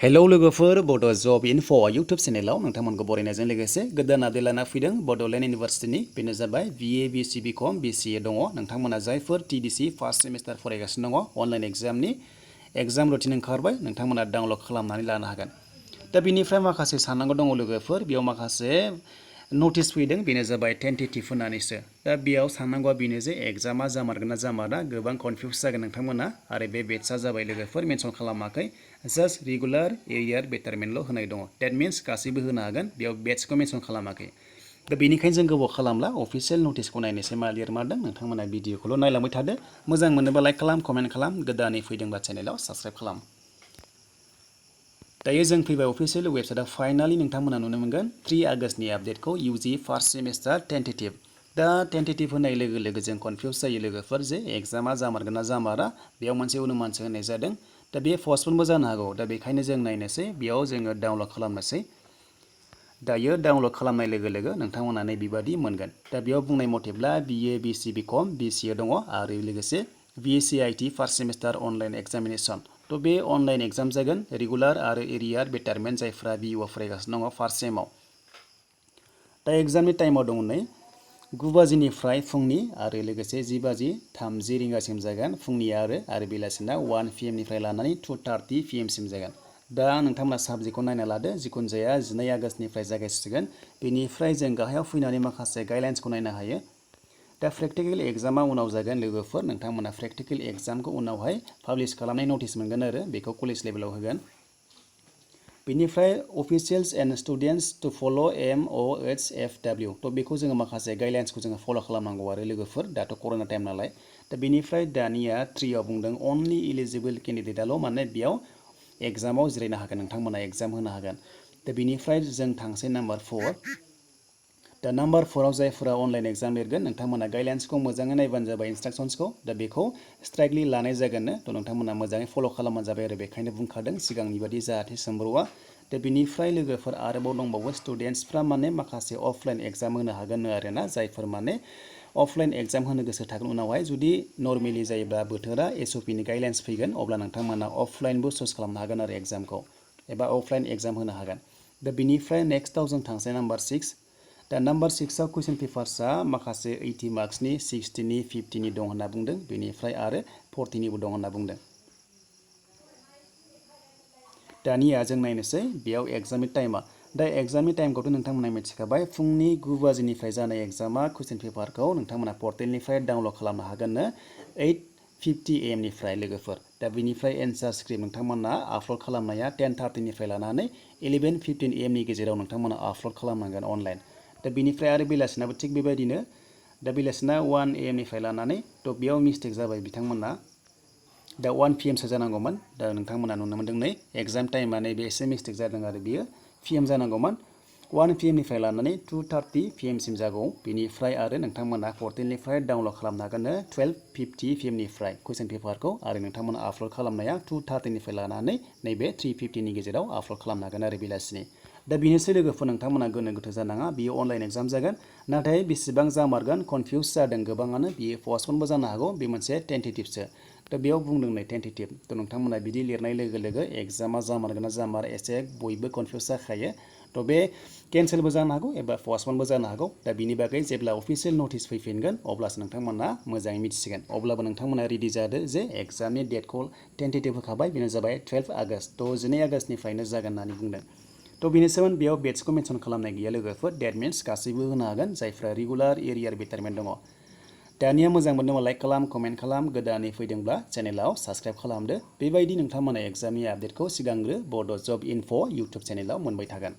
hello लोगोफोर बड' जब info YouTube चेनेलाव नोंथांमोनखौ बरायनायजों लोगोसे गोदान आपडेट लाना फैदों बड'लेण्ड इउनिभार्सिटिनि बेनो जाबाय BA BC BCom BCA दङ नोंथांमोना जायफोर TDC फार्स्ट सेमिस्टार फरायगासिनो दङ अनलाइन एग्जामनि एग्जाम रुटिन ओंखारबाय नोंथांमोना डाउनलड खालामनानै लानो हागोन दा बिनिफ्राय माखासे साननांगौ दङ लोगोफोर बेयाव माखासे नटिस फैदों बेनो जाबाय टेन्टेटिभ होननानैसो दा बेयाव साननांगौआ बेनो जे एग्जामा जामारगोन ना जामारा गोबां कनफिउज जागोन नोंथांमोना आरो बे बेट्सआ जाबाय लोगोफोर मेनसन खालामाखै जास्ट रेगुलार एरियार बेटारमेन्टल' होनाय दङ डेट मिन्स गासैबो होनो हागोन बेयाव बेट्सखौ मेनसन खालामाखै दा बेनिखायनो जों गोबाव खालामला अफिसियेल नटिसखौ नायनोसै मा लिरमारदों नोंथांमोना भिडिअखौल' नायलांबाय थादो मोजां मोनोबा लाइक खालाम कमेन्ट खालाम गोदानै फैदोंबा चेनेलाव साबस्क्राइब खालाम दायो जों फैबाय अफिसियेल वेबसाइटआव फाइनालि नोंथांमोना नुनो मोनगोन 3 आगस्तनि आपडेटखौ UG फार्स्ट सेमिस्टार टेन्टेटिभ दा टेन्टेटिभ होनाय लोगो लोगो जों कनफिउज जायो लोगोफोर जे एग्जामा जामारगोन ना जामारा बेयाव मोनसे अनुमानसो होनाय जादों दा बे पस्टपनबो जानो हागौ दा बेखायनो जों नायनोसै बेयाव जोङो डाउनलड खालामनोसै दायो डाउनलड खालामनाय लोगो लोगो नोंथांमोना नैबेबादि मोनगोन दा बेयाव बुंनाय मथेब्ला BA BC BCom BCA दङ आरो लोगोसे VCIT first semester online examination तो बे अनलाइन एग्जाम जागोन रेगुलार आरो एरियार बेटारमेन्ट जायफ्रा BU फरायगासिनो दङ फार्स्ट सेमाव दा एग्जामनि टाइमाव दङ नै 9 बाजिनिफ्राय फुंनि आरो लोगोसे 10 बाजि 30 रिंगासिम जागोन फुंनि आरो बेलासिना 1 PM निफ्राय लानानै 2:30 PM सिम जागोन दा नोंथांमोना साबजेक्टखौ नायना लादो जिखुनु जाया 12 आगस्तनिफ्राय जागायसिगोन बेनिफ्राय जों गाहायाव फैनानै माखासे गाइडलाइन्सखौ नायनो हायो दा प्रेक्टिकेल एग्जामा उनाव जागोन लोगोफोर नोंथांमोना प्रेक्टिकेल एग्जामखौ उनावहाय पाब्लिश खालामनाय नटिस मोनगोन आरो बेखौ कलेज लेभेलाव होगोन बेनिफ्राय officials and students to follow' MOHFW तो बेखौ जोङो माखासे गाइडलाइन्सखौ जोङो फल' खालामनांगौ आरो लोगोफोर दाथ' कर'ना टाइम नालाय दा बेनिफ्राय दानिया 3आव बुंदों अनलि इलिजिबल केन्डिडेटआल' माने बेयाव एग्जामाव जिरायनो हागोन नोंथांमोना एग्जाम होनो हागोन दा बेनिफ्राय जों थांसै नाम्बार 4 दा नाम्बार 4आव जायफोरा अनलाइन एग्जाम लिरगोन नोंथांमोना गाइडलाइन्सखौ मोजाङै नायबानो जाबाय इन्सट्राक्सन्सखौ दा बेखौ स्ट्राइकलि लानाय जागोननो थ' नोंथांमोना मोजाङै फल' खालामबानो जाबाय आरो बेखायनो बुंखादों सिगांनि बादि जाहाथे सोमब्र'आ दा बेनिफ्राय लोगोफोर आरोबाव दंबावो स्टुडेन्टसफ्रा माने माखासे अफलाइन एग्जाम होनो हागोन आरोना जायफोर माने अफलाइन एग्जाम होनो गोसो थागोन उनावहाय जुदि नर्मेलि जायोब्ला बोथोरा SOPनि गाइडलाइन्स फैगोन अब्ला नोंथांमोना अफलाइनबो चुज खालामनो हागोन आरो एग्जामखौ एबा अफलाइन एग्जाम होनो हागोन दा बेनिफ्राय नेक्स्टआव जों थांसै नाम्बार 6 दा नाम्बार 6आव कुइसन पेपार्सआ माखासे 80 मार्क्सनि 60नि 50नि दं होनना बुंदों बेनिफ्राय आरो 40निबो दं होनना बुंदों दानिया जों नायनोसै बेयाव एग्जामनि टाइमा दा एग्जामनि टाइमखौथ' नोंथांमोना मिथिखाबाय फुंनि 9 बाजिनिफ्राय जानाय एग्जामा कुइसन पेपारखौ नोंथांमोना पर्टेलनिफ्राय डाउनलड खालामनो हागोननो 8:50 AM निफ्राय लोगोफोर दा बेनिफ्राय एन्सार स्क्रिप्ट नोंथांमोना आपल'ड खालामनाया 10:30 निफ्राय लानानै 11:15 AM नि गेजेराव नोंथांमोना आपल'ड खालामनांगोन अनलाइन दा बेनिफ्राय आरो बेलासिनाबो थिग बेबायदिनो दा बेलासिना 1 AM निफ्राय लानानै थ' बेयाव मिस्टेक जाबाय बिथांमोना दा 1 PM सो जानांगौमोन दा नोंथांमोना नुनो मोनदों नै एग्जाम टाइमा नैबे एसे मिस्टेक जादों आरो बियो PM जानांगौमोन 1 PM निफ्राय लानानै 2:30 PM सिम जागौ बेनिफ्राय आरो नोंथांमोना पर्टेलनिफ्राय डाउनलड खालामनो हागोन 12:50 PM निफ्राय कुइसन पेपारखौ आरो नोंथांमोना आपल'ड खालामनाया 2:30 निफ्राय लानानै नैबे 3:50 नि गेजेराव आपल'ड खालामनो हागोन आरो बेलासिनि दा बेनोसै लोगोफोर नोंथांमोना गोनो गोथो जानाङा बियो अनलाइन एग्जाम जागोन नाथाय बेसेबां जामारगोन कनफिउज जादों गोबाङानो बियो पस्टपनबो जानो हागौ बे मोनसे टेन्टेटिभसो दा बेयाव बुंदों नै टेन्टेटिभ थ' नोंथांमोना बिदि लिरनाय लोगो लोगो एग्जामा जामारगोन ना जामारा एसे बयबो कनफिउज जाखायो थ' बे केन्सेलबो जानो हागौ एबा पस्टपनबो जानो हागौ दा बिनि बागै जेब्ला अफिसियेल नटिस फैफिनगोन अब्लासो नोंथांमोना मोजाङै मिथिसिगोन अब्लाबो नोंथांमोना रेडि जादो जे एग्जामनि डेटखौ टेन्टेटिभ होखाबाय बेनो जाबाय 12 आगस्त थ' 12 आगस्तनिफ्रायनो जागोन होननानै बुंदों थ' बेनोसैमोन बेयाव बेट्सखौ मेनसन खालामनाय गैया लोगोफोर डेट मिन्स गासैबो होनो हागोन जायफ्रा रेगुलार एरियार बेटारमेन्ट दङ दानिया मोजां मोनदोंबा लाइक खालाम कमेन्ट खालाम गोदानै फैदोंब्ला चेनेलाव साबस्क्राइब खालामदो बेबायदि नोंथांमोना एग्जामनि आपडेटखौ सिगांग्रो बड' जब इनफो इउटुब चेनेलाव मोनबाय थागोन